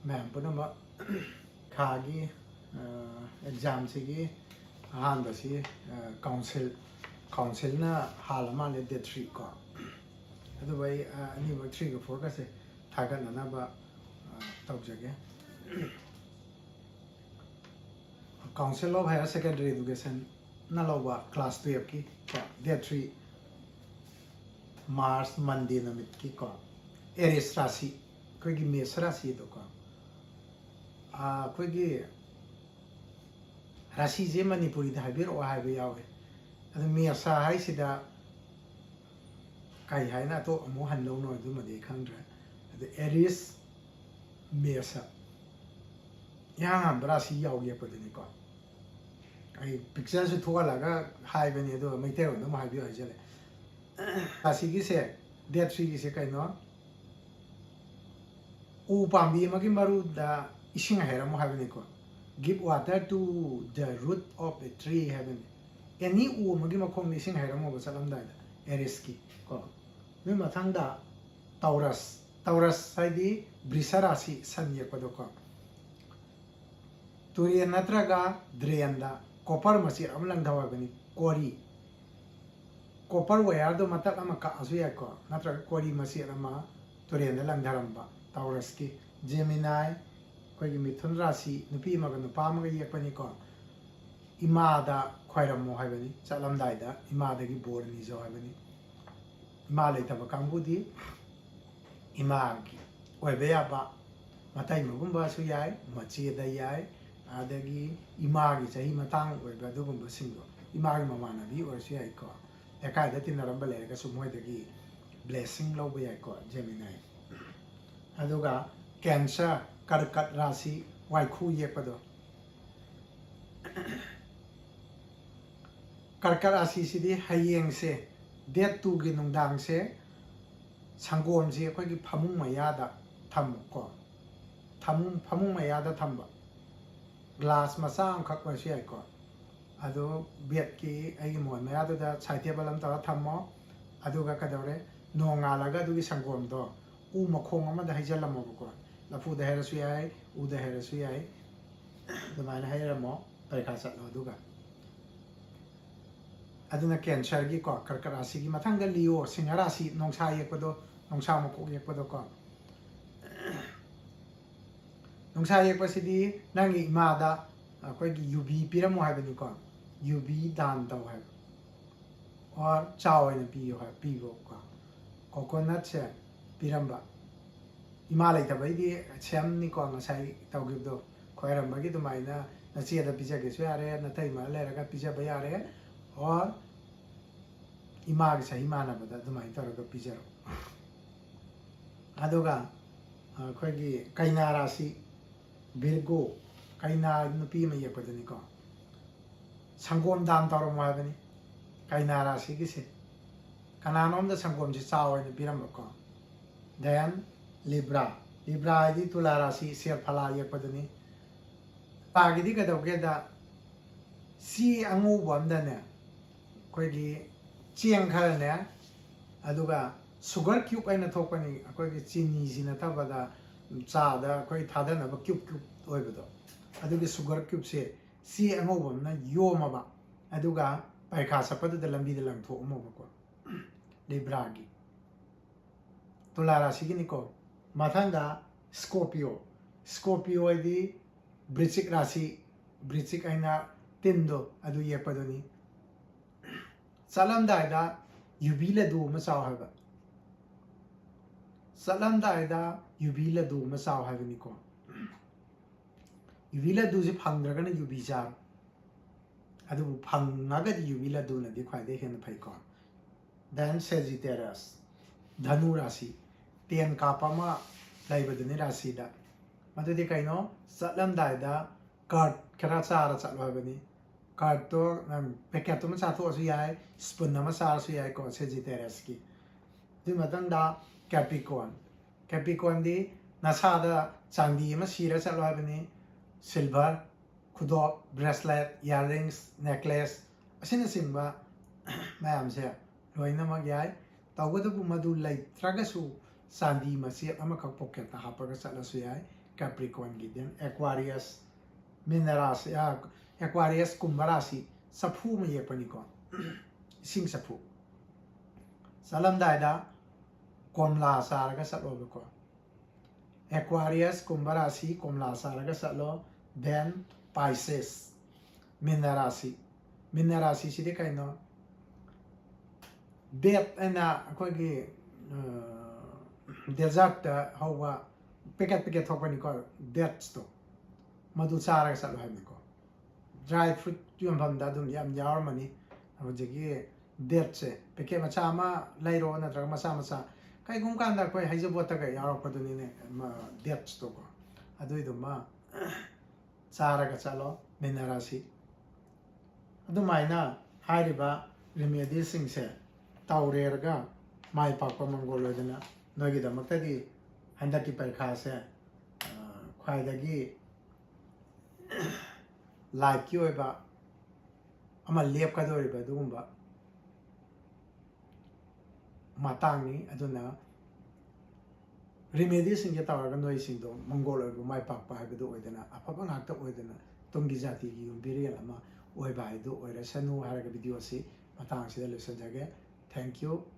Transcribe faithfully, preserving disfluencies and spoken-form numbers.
ꯃꯌꯥꯝ ꯄꯨꯝꯅꯃꯛ, ꯈꯥꯒꯤ ꯑꯦꯛꯖꯥꯝꯁꯤꯒꯤ ꯑꯍꯥꯟꯕꯁꯤ ꯀꯥꯎꯟꯁꯤꯜ ꯀꯥꯎꯟꯁꯤꯜꯅ ꯍꯥꯜꯂ ꯃꯥꯜꯂꯦ, ꯗꯦꯠ ꯊ꯭ꯔꯤ ꯀꯣ꯫ ꯑꯗꯨꯕꯨ ꯑꯩ ꯑꯅꯤꯃꯛ ꯊ꯭ꯔꯤꯒ ꯐꯣꯔꯒꯁꯦ ꯊꯥꯒꯠꯅꯅꯕ ꯇꯧꯖꯒꯦ꯫ Council of Higher Secondary Educationꯅ ꯂꯧꯕ ꯀ꯭ꯂꯥꯁ ꯇꯨꯌꯦꯜꯐꯀꯤ ꯀꯣ, ꯗꯦꯠ ꯊ꯭ꯔꯤ ꯃꯥꯔꯆ, ꯃꯟꯗꯦ ꯅꯨꯃꯤꯠꯀꯤ ꯀꯣ, ꯑꯦꯔꯤꯁ ꯔꯥꯁꯤ, ꯑꯩꯈꯣꯏꯒꯤ ꯃꯦꯁ ꯔꯥꯁꯤ ꯑꯗꯣ ꯀꯣ, ꯑꯩꯈꯣꯏꯒꯤ ꯔꯥꯁꯤꯁꯦ ꯃꯅꯤꯄꯨꯔꯤꯗ ꯍꯥꯏꯕꯤꯔꯛꯑꯣ ꯍꯥꯏꯕ ꯌꯥꯎꯋꯦ꯫ ꯑꯗꯨ ꯃꯦꯁ ꯍꯥꯏꯁꯤꯗ ꯀꯩ ꯍꯥꯏꯅ ꯑꯇꯣꯞ ꯑꯃꯨꯛ ꯍꯟꯗꯧꯅꯣ ꯑꯗꯨꯃꯗꯤ ꯑꯩ ꯈꯪꯗ꯭ꯔꯦ꯫ ꯑꯗꯨ ꯑꯦꯔꯤꯁ ꯃꯦꯁ, ꯏꯍꯥꯟ ꯍꯥꯟꯕ ꯔꯥꯁꯤ ꯌꯥꯎ ꯌꯦꯛꯄꯗꯨꯅꯤꯀꯣ꯫ ꯑꯩ ꯄꯤꯛꯆꯔꯁꯨ ꯊꯣꯛꯍꯜꯂꯒ ꯍꯥꯏꯕꯅꯤ, ꯑꯗꯨꯒ ꯃꯩꯇꯩꯂꯣꯟꯗ ꯑꯃꯨꯛ ꯍꯥꯏꯕꯤꯌꯨ ꯍꯥꯏꯖꯜꯂꯦ꯫ ꯔꯥꯁꯤꯒꯤꯁꯦ, ꯗꯦꯠ ꯊ꯭ꯔꯤꯒꯤꯁꯦ ꯀꯩꯅꯣ? ꯎ ꯄꯥꯝꯕꯤ ꯑꯃꯒꯤ ꯃꯔꯨꯗ ꯏꯁꯤꯡ ꯍꯩꯔꯝꯃꯨ ꯍꯥꯏꯕꯅꯤꯀꯣ꯫ Give water to the root of a tree ꯍꯥꯏꯕꯅꯤ꯫ ꯑꯦꯅꯤ ꯎ ꯑꯃꯒꯤ ꯃꯈꯣꯡꯗ ꯏꯁꯤꯡ ꯍꯩꯔꯝꯃꯣꯕ ꯆꯠꯂꯝꯗꯥꯏꯗ, ꯑꯦꯔꯤꯁꯀꯤ ꯀꯣ꯫ ꯑꯗꯨꯒꯤ ꯃꯊꯪꯗ ꯇꯧꯔꯁ꯫ ꯇꯧꯔꯁ ꯍꯥꯏꯗꯤ ꯕ꯭ꯔꯤꯁ ꯔꯥꯁꯤ, ꯁꯟ ꯌꯦꯛꯄꯗꯣꯀꯣ꯫ ꯇꯨꯔꯦꯟ ꯅꯠꯇ꯭ꯔꯒ ꯗ꯭ꯔꯦꯟꯗ ꯀꯣꯄꯔ ꯃꯆꯦꯠ ꯑꯃ ꯂꯪꯊꯧ ꯍꯥꯏꯕꯅꯤ, ꯀꯣꯔꯤ꯫ ꯀꯣꯄꯔ ꯋꯥꯌꯔꯗꯣ ꯃꯇꯠ ꯑꯃ ꯀꯛꯑꯁꯨ ꯌꯥꯏꯀꯣ, ꯅꯠꯇ꯭ꯔꯒ ꯀꯣꯔꯤ ꯃꯆꯦꯠ ꯑꯃ ꯇꯨꯔꯦꯟꯗ ꯂꯪꯊꯔꯝꯕ꯫ ꯇꯧꯔꯁꯀꯤ ꯖꯦꯃꯤꯅꯥꯏ, ꯑꯩꯈꯣꯏꯒꯤ ꯃꯤꯊꯨꯟ ꯔꯥꯁꯤ, ꯅꯨꯄꯤ ꯑꯃꯒ ꯅꯨꯄꯥ ꯑꯃꯒ ꯌꯦꯛꯄꯅꯤꯀꯣ꯫ ꯏꯃꯥꯗ ꯈꯣꯏꯔꯝꯃꯣ ꯍꯥꯏꯕꯅꯤ, ꯆꯠꯂꯝꯗꯥꯏꯗ ꯏꯃꯥꯗꯒꯤ ꯕꯣꯔ ꯅꯤꯖꯧ ꯍꯥꯏꯕꯅꯤ꯫ ꯏꯃꯥ ꯂꯩꯇꯕ ꯀꯥꯡꯕꯨꯗꯤ ꯏꯃꯥꯒꯤ ꯑꯣꯏꯕ ꯌꯥꯕ, ꯃꯇꯩꯃꯒꯨꯝꯕꯁꯨ ꯌꯥꯏ, ꯃꯆꯦꯗ ꯌꯥꯏ, ꯑꯗꯒꯤ ꯏꯃꯥꯒꯤ ꯆꯍꯤ ꯃꯇꯥꯡ ꯑꯣꯏꯕ ꯑꯗꯨꯒꯨꯝꯕꯁꯤꯡꯗꯣ, ꯏꯃꯥꯒꯤ ꯃꯃꯥꯟꯅꯕꯤ ꯑꯣꯏꯔꯁꯨ ꯌꯥꯏꯀꯣ, ꯂꯩꯀꯥꯏꯗ ꯇꯤꯟꯅꯔꯝꯕ ꯂꯩꯔꯒꯁꯨ ꯃꯣꯏꯗꯒꯤ ꯕ꯭ꯂꯦꯁꯤꯡ ꯂꯧꯕ ꯌꯥꯏꯀꯣ, ꯖꯦꯃꯤꯅꯥꯏ꯫ ꯑꯗꯨꯒ ꯀꯦꯟꯁꯔ, ꯀꯔꯀꯠ ꯔꯥꯁꯤ, ꯋꯥꯏꯈꯨ ꯌꯦꯛꯄꯗꯣ꯫ ꯀꯔꯀꯠ ꯔꯥꯁꯤꯁꯤꯗꯤ ꯍꯌꯦꯡꯁꯦ, ꯗꯦꯠ ꯇꯨꯒꯤ ꯅꯨꯡꯗꯥꯡꯁꯦ, ꯁꯪꯒꯣꯝꯁꯤ ꯑꯩꯈꯣꯏꯒꯤ ꯐꯃꯨꯡ ꯃꯌꯥꯗ ꯊꯝꯃꯨꯀꯣ꯫ ꯐꯃꯨꯡ, ꯐꯃꯨꯡ ꯃꯌꯥꯗ ꯊꯝꯕ꯫ ꯒ꯭ꯂꯥꯁ ꯃꯆꯥ ꯑꯃꯈꯛ ꯑꯣꯏꯔꯁꯨ ꯌꯥꯏꯀꯣ꯫ ꯑꯗꯨ ꯕꯦꯗꯀꯤ ꯑꯩꯒꯤ ꯃꯣꯟ ꯃꯌꯥꯗꯨꯗ ꯁꯥꯏꯠ ꯇꯦꯕꯜ ꯑꯃ ꯇꯧꯔ ꯊꯝꯃꯣ꯫ ꯑꯗꯨꯒ ꯀꯩꯗꯧꯔꯦ? ꯅꯣꯡꯉꯥꯜꯂꯒ ꯑꯗꯨꯒꯤ ꯁꯪꯒꯣꯝꯗꯣ ꯎ ꯃꯈꯣꯡ ꯑꯃꯗ ꯍꯩꯖꯤꯜꯂꯝꯃꯣꯕꯀꯣ꯫ ꯂꯐꯨꯗ ꯍꯩꯔꯁꯨ ꯌꯥꯏ, ꯎꯗ ꯍꯩꯔꯁꯨ ꯌꯥꯏ, ꯑꯗꯨꯃꯥꯏꯅ ꯍꯩꯔꯝꯃꯣ, ꯄꯔꯤꯈꯥ ꯆꯠꯂꯣ꯫ ꯑꯗꯨꯒ ꯑꯗꯨꯅ ꯀꯦꯟꯁꯔꯒꯤꯀꯣ, ꯀꯔꯀꯠ ꯔꯥꯁꯤꯒꯤ꯫ ꯃꯊꯪꯗ ꯂꯤꯑꯣ, ꯁꯤꯡꯍ ꯔꯥꯁꯤ, ꯅꯣꯡꯁꯥ ꯌꯦꯛꯄꯗꯣ, ꯅꯣꯡꯁꯥ ꯃꯀꯣꯛ ꯌꯦꯛꯄꯗꯣꯀꯣ꯫ ꯅꯣꯡꯁꯥ ꯌꯦꯛꯄꯁꯤꯗꯤ ꯅꯪꯒꯤ ꯏꯃꯥꯗ ꯑꯩꯈꯣꯏꯒꯤ ꯌꯨꯕꯤ ꯄꯤꯔꯝꯃꯣ ꯍꯥꯏꯕꯅꯤꯀꯣ, ꯌꯨꯕꯤ ꯗꯥꯟ ꯇꯧ ꯍꯥꯏꯕ, ꯑꯣꯔ ꯆꯥ ꯑꯣꯏꯅ ꯄꯤꯌꯨ ꯍꯥꯏ, ꯄꯤꯕꯀꯣ꯫ ꯀꯣꯀꯣꯅꯠꯁꯦ ꯄꯤꯔꯝꯕ꯫ ꯏꯃꯥ ꯂꯩꯇꯕꯩꯗꯤ ꯁꯦꯝꯅꯤꯀꯣ, ꯉꯁꯥꯏ ꯇꯧꯈꯤꯕꯗꯣ, ꯈ꯭ꯋꯥꯏꯔꯝꯕꯒꯤ ꯑꯗꯨꯃꯥꯏꯅ ꯅꯆꯦꯗ ꯄꯤꯖꯒꯦꯁꯨ ꯌꯥꯔꯦ, ꯅꯇꯩꯃ ꯂꯩꯔꯒ ꯄꯤꯖꯕ ꯌꯥꯔꯦ, ꯑꯣꯔ ꯏꯃꯥꯒꯤ ꯆꯍꯤ ꯃꯥꯟꯅꯕꯗ ꯑꯗꯨꯃꯥꯏꯅ ꯇꯧꯔꯒ ꯄꯤꯖꯔꯣ꯫ ꯑꯗꯨꯒ ꯑꯩꯈꯣꯏꯒꯤ ꯀꯩꯅꯥ ꯔꯥꯁꯤ, ꯚꯤꯔꯒꯣ, ꯀꯩꯅꯥ ꯅꯨꯄꯤ ꯑꯃ ꯌꯦꯛꯄꯗꯨꯅꯤꯀꯣ, ꯁꯪꯒꯣꯝ ꯗꯥꯟ ꯇꯧꯔꯝꯃꯣ ꯍꯥꯏꯕꯅꯤ ꯀꯩꯅꯥ ꯔꯥꯁꯤꯒꯤꯁꯦ꯫ ꯀꯅꯥꯅꯣꯝꯗ ꯁꯪꯒꯣꯝꯁꯦ ꯆꯥ ꯑꯣꯏꯅ ꯄꯤꯔꯝꯕꯀꯣ꯫ Then Libra, Libra ꯍꯥꯏꯗꯤ ꯇꯨꯂꯥ ꯔꯥꯁꯤ, ꯁꯦꯔꯐꯂꯥ ꯌꯦꯛꯄꯗꯨꯅꯤ꯫ ꯇꯨꯂꯥꯒꯤꯗꯤ ꯀꯩꯗꯧꯒꯦꯗ, ꯆꯦ ꯑꯉꯧꯕ ꯑꯝꯗꯅꯦ, ꯑꯩꯈꯣꯏꯒꯤ ꯆꯦꯡ ꯈꯔꯅꯦ, ꯑꯗꯨꯒ sugar cube ꯍꯥꯏꯅ ꯊꯣꯛꯄꯅꯤ, ꯑꯩꯈꯣꯏꯒꯤ ꯆꯤꯅꯤꯁꯤ ꯅꯠꯇꯕꯗ ꯆꯥꯗ ꯑꯩꯈꯣꯏ ꯊꯥꯗꯅꯕ cube cube ꯑꯣꯏꯕꯗꯣ, ꯑꯗꯨꯒꯤ sugar cubeꯁꯦ ꯆꯦ ꯑꯉꯧꯕ ꯑꯃꯅ ꯌꯣꯝꯃꯕ, ꯑꯗꯨꯒ ꯄꯔꯤꯈꯥ ꯆꯠꯄꯗꯨꯗ ꯂꯝꯕꯤꯗ ꯂꯪꯊꯣꯛꯑꯝꯃꯕꯀꯣ꯫ Libraꯒꯤ, ꯇꯨꯂꯥ ꯔꯥꯁꯤꯒꯤꯅꯤꯀꯣ꯫ ꯃꯊꯪꯗ Scorpio, Scorpio ꯍꯥꯏꯗꯤ ꯕ꯭ꯔꯤꯆꯤꯛ ꯔꯥꯁꯤ, ꯕ꯭ꯔꯤꯆꯤꯛ ꯍꯥꯏꯅ ꯇꯤꯟꯗꯣ ꯑꯗꯨ ꯌꯦꯛꯄꯗꯨꯅꯤ꯫ ꯆꯠꯂꯝꯗꯥꯏꯗ ꯌꯨꯕꯤ ꯂꯗꯨ ꯑꯃ ꯆꯥꯎ ꯍꯥꯏꯕ꯫ ꯆꯠꯂꯝꯗꯥꯏꯗ ꯌꯨꯕꯤ ꯂꯗꯨ ꯑꯃ ꯆꯥꯎ ꯍꯥꯏꯕꯅꯤꯀꯣ꯫ ꯌꯨꯕꯤ ꯂꯗꯨꯁꯦ ꯐꯪꯗ꯭ꯔꯒꯅ ꯌꯨꯕꯤ ꯆꯥꯔꯣ꯫ ꯑꯗꯨꯕꯨ ꯐꯪꯉꯒꯗꯤ ꯌꯨꯕꯤ ꯂꯗꯨꯅꯗꯤ ꯈ꯭ꯋꯥꯏꯗꯒꯤ ꯍꯦꯟꯅ ꯐꯩꯀꯣ꯫ Then Sagittarius, ꯙꯅꯨ ꯔꯥꯁꯤ, ꯇꯦꯟ ꯀꯥꯞꯄ ꯑꯃ ꯂꯩꯕꯗꯨꯅꯤ ꯔꯥꯁꯤꯗ꯫ ꯃꯗꯨꯗꯤ ꯀꯩꯅꯣ? ꯆꯠꯂꯝꯗꯥꯏꯗ curd ꯈꯔ ꯆꯥꯔ ꯆꯠꯂꯣ ꯍꯥꯏꯕꯅꯤ꯫ Curdꯇꯣ ꯅꯪ packetꯇꯨꯃ ꯆꯥꯊꯣꯛꯑꯁꯨ ꯌꯥꯏ, spoon ꯑꯃ ꯆꯥꯔꯁꯨ ꯌꯥꯏꯀꯣ Sagittariusꯀꯤ꯫ ꯑꯗꯨꯒꯤ ꯃꯊꯪꯗ Capricorn, Capricornꯗꯤ ꯅꯁꯥꯗ ꯆꯥꯟꯗꯤ ꯑꯃ ꯁꯤꯔ ꯆꯠꯂꯣ ꯍꯥꯏꯕꯅꯤ꯫ Silver, ꯈꯨꯗꯣꯞ, bracelet, earrings, necklace ꯑꯁꯤꯅꯆꯤꯡꯕ ꯃꯌꯥꯝꯁꯦ ꯂꯣꯏꯅꯃꯛ ꯌꯥꯏ꯫ ꯇꯧꯕꯇꯕꯨ ꯃꯗꯨ ꯂꯩꯇ꯭ꯔꯒꯁꯨ ꯆꯥꯟꯗꯤ ꯃꯆꯦꯠ ꯑꯃꯈꯛ ꯄꯣꯀꯦꯠꯇ ꯍꯥꯞꯄꯒ ꯆꯠꯂꯁꯨ ꯌꯥꯏ꯫ ꯀꯦꯄ꯭ꯔꯤꯀꯣꯟꯒꯤ ꯗꯦꯟ ꯑꯦꯀ꯭ꯋꯥꯔꯤꯌꯁ, ꯃꯤꯟꯅ ꯔꯥꯁꯤ, ꯑꯦꯀ꯭ꯋꯥꯔꯤꯌꯁ ꯀꯨꯝꯚ ꯔꯥꯁꯤ ꯆꯐꯨ ꯑꯃ ꯌꯦꯛꯄꯅꯤꯀꯣ, ꯏꯁꯤꯡ ꯆꯐꯨ꯫ ꯆꯠꯂꯝꯗꯥꯏꯗ ꯀꯣꯝꯂꯥ ꯆꯥꯔꯒ ꯆꯠꯂꯣꯕꯀꯣ꯫ ꯑꯦꯀ꯭ꯋꯥꯔꯤꯌꯁ ꯀꯨꯝꯚ ꯔꯥꯁꯤ ꯀꯣꯝꯂꯥ ꯆꯥꯔꯒ ꯆꯠꯂꯣ꯫ ꯗꯦꯟ ꯄꯥꯏꯁꯦꯁ, ꯃꯤꯟꯅ ꯔꯥꯁꯤ꯫ ꯃꯤꯟꯅ ꯔꯥꯁꯤꯁꯤꯗꯤ ꯀꯩꯅꯣ? ꯗꯦꯠ ꯍꯥꯏꯅ ꯑꯩꯈꯣꯏꯒꯤ ꯗꯦꯖꯥꯔꯠꯇ ꯍꯧꯕ ꯄꯦꯀꯦꯠ ꯄꯦꯀꯦꯠ ꯊꯣꯛꯄꯅꯤꯀꯣ, ꯗꯦꯠꯁꯇꯣ, ꯃꯗꯨ ꯆꯥꯔꯒ ꯆꯠꯂꯣ ꯍꯥꯏꯕꯅꯤꯀꯣ꯫ ꯗ꯭ꯔꯥꯏ ꯐ꯭ꯔꯨꯠ ꯌꯣꯟꯐꯝꯗ ꯑꯗꯨꯝ ꯌꯥꯝ ꯌꯥꯎꯔꯝꯃꯅꯤ ꯍꯧꯖꯤꯛꯀꯤ ꯗꯦꯠꯁꯦ꯫ ꯄꯦꯀꯦꯠ ꯃꯆꯥ ꯑꯃ ꯂꯩꯔꯣ, ꯅꯠꯇ꯭ꯔꯒ ꯃꯆꯥ ꯃꯆꯥ, ꯀꯩꯒꯨꯝꯕ ꯀꯥꯟꯗ ꯑꯩꯈꯣꯏ ꯍꯩꯖꯕꯣꯠꯇꯒ ꯌꯥꯎꯔꯛꯄꯗꯨꯅꯤꯅꯦ, ꯗꯦꯠꯁꯇꯣꯀꯣ꯫ ꯑꯗꯨꯏꯗꯨꯃ ꯆꯥꯔꯒ ꯆꯠꯂꯣ, ꯃꯤꯟꯅ ꯔꯥꯁꯤ꯫ ꯑꯗꯨꯃꯥꯏꯅ ꯍꯥꯏꯔꯤꯕ ꯔꯤꯃꯦꯗꯤꯁꯤꯡꯁꯦ ꯇꯧꯔꯦꯔꯒ ꯃꯥꯏ ꯄꯥꯛꯄ ꯃꯪꯒꯣꯜ ꯑꯣꯏꯗꯅ ꯅꯣꯏꯒꯤꯗꯃꯛꯇꯗꯤ ꯍꯟꯗꯛꯀꯤ ꯄꯔꯤꯈꯥꯁꯦ, ꯑ, ꯈ꯭ꯋꯥꯏꯗꯒꯤ ꯂꯥꯏꯐꯀꯤ ꯑꯣꯏꯕ ꯑꯃ ꯂꯦꯞꯀꯗꯧꯔꯤꯕ ꯑꯗꯨꯒꯨꯝꯕ ꯃꯇꯥꯡꯅꯤ꯫ ꯑꯗꯨꯅ ꯔꯤꯃꯦꯗꯤꯁꯤꯡꯁꯦ ꯇꯧꯔꯒ ꯅꯣꯏꯁꯤꯡꯗꯣ ꯃꯪꯒꯣꯜ ꯑꯣꯏꯕ ꯃꯥꯏ ꯄꯥꯛꯄ ꯍꯥꯏꯕꯗꯨ ꯑꯣꯏꯗꯅ, ꯑꯐꯕ ꯉꯥꯛꯇ ꯑꯣꯏꯗꯅ, ꯇꯨꯡꯒꯤ ꯖꯥꯇꯤꯒꯤ ꯌꯨꯝꯕꯤꯔꯦꯜ ꯑꯃ ꯑꯣꯏꯕ ꯍꯥꯏꯗꯨ ꯑꯣꯏꯔꯁꯅꯨ ꯍꯥꯏꯔꯒ ꯚꯤꯗꯤꯑꯣ ꯑꯁꯤ ꯃꯇꯥꯡ ꯑꯁꯤꯗ ꯂꯣꯏꯁꯤꯟꯖꯒꯦ꯫ Thank you꯫